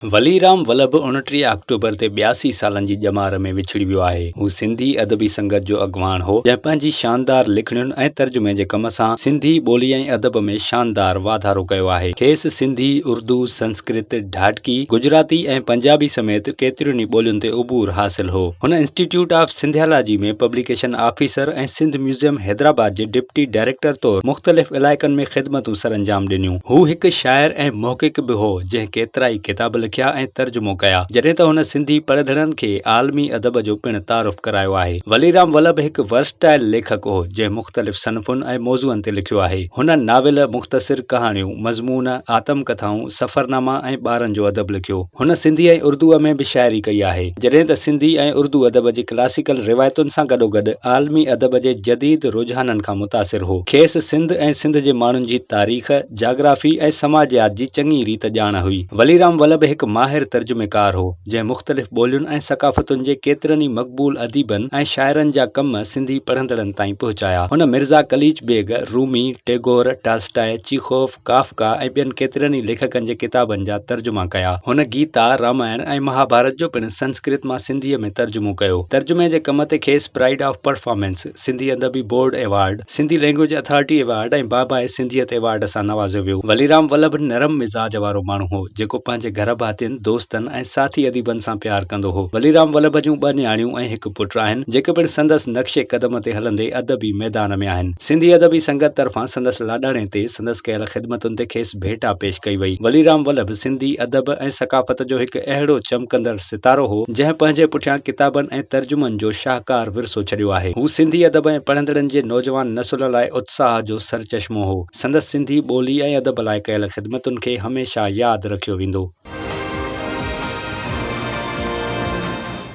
ولي Ram Vallabh 29 October تي 82 سالن جي ڄمار ۾ وڇڙي ويو آهي. هو سنڌي ادبي سنگت جو اڳواڻ هو، جنهن پنهنجي شاندار لکڻين ۽ ترجمي جي ڪم سان سنڌي ٻولي ۽ ادب ۾ شاندار واڌارو ڪيو آهي. کيس سنڌي، اردو، سنسڪرت، ڍاٽڪي، گجراتي ۽ پنجابي سميت ڪيترين ئي ٻولين تي عبور حاصل هو. هن institute of Sindhology ۾ publication officer ۽ Sindh museum Hyderabad جي ڊپٽي ڊائريڪٽر طور مختلف علائقن ۾ خدمتون سرانجام ڏنيون. هو هڪ شاعر ۽ محقق به هو، جنهن ڪيترائي ڪتاب لکيا ۽ ترجمو ڪيا، جڏهن ته هن سنڌي پڙهندڙن کي عالمي ادب جو پڻ تعارف ڪرايو آهي. ولي رام ولڀ هڪ ورسٽائل ليکڪ هو، جنهن مختلف صنفن ۽ موضوعن تي لکيو آهي. هن ناول، مختصر ڪهاڻيون، مضمون، آتم ڪٿائون، سفرناما ۽ ٻارن جو ادب لکيو. هن سنڌي ۽ اردوء ۾ به شاعري ڪئي آهي. جڏهن ته سنڌي ۽ اردو ادب جي ڪلاسيڪل روايتن سان گڏوگڏ عالمي ادب جي جديد رجحانن کان متاثر هو. کيس سنڌ ۽ سنڌ جي ماڻهن جي تاريخ، جاگرافي ۽ سماجيات جي چڱي ريت ڄاڻ هئي. ولي رام ولڀ هڪ ماهر ترجميڪار هو، جنهن مختلف ٻولين ۽ ثقافتن جي ڪيترن ئي مقبول اديبن ۽ شاعرن جا ڪم سنڌي پڙهندڙن تائين پهچايا. هن Mirza Qalich Beg, Rumi, Tagore, Tolstoy, Chekhov, Kafka ۽ ٻين ڪيترن ئي ليکڪن جي ڪتابن جا ترجما ڪيا. هن گيتا، رامائڻ ۽ مهاڀارت جو پڻ سنسڪرت مان سنڌيء ۾ ترجمو ڪيو. ترجمي جي ڪم تي کيس پرائيڊ آف پرفارمنس، سنڌي ادبي board award, Sindhi language authority award ۽ باباء سنڌيت ايوارڊ سان نوازيو ويو. ولي رام ولڀ نرم مزاج وارو ماڻهو هو، جيڪو پنهنجي گهر ڀاتين، دوستن ۽ ساٿي اديبن سان پيار ڪندو هو. ولي رام ولڀ جون ٻه نياڻيون ۽ هڪ پٽ آهن، جيڪي پڻ سندس نقش قدم تي هلندي ادبي ميدان ۾ آهن. سنڌي ادبي سنگت طرفان سندس لاڏاڻي تي سندس ڪيل خدمتن تي کيس ڀيٽا پيش ڪئي وئي. ولي رام ولڀ سنڌي ادب ۽ ثقافت جو هڪ اهڙو چمڪندڙ ستارو هو، جنهن پنهنجي پٺيان ڪتابن ۽ ترجمن جو شاهڪار ورثو ڇڏيو آهي. هو سنڌي ادب ۽ پڙهندڙن جي نوجوان نسل لاء اتساهه جو سرچشمو هو. سندس سنڌي ٻولي ۽ ادب لاء ڪيل خدمتن کي هميشه ياد رکيو ويندو.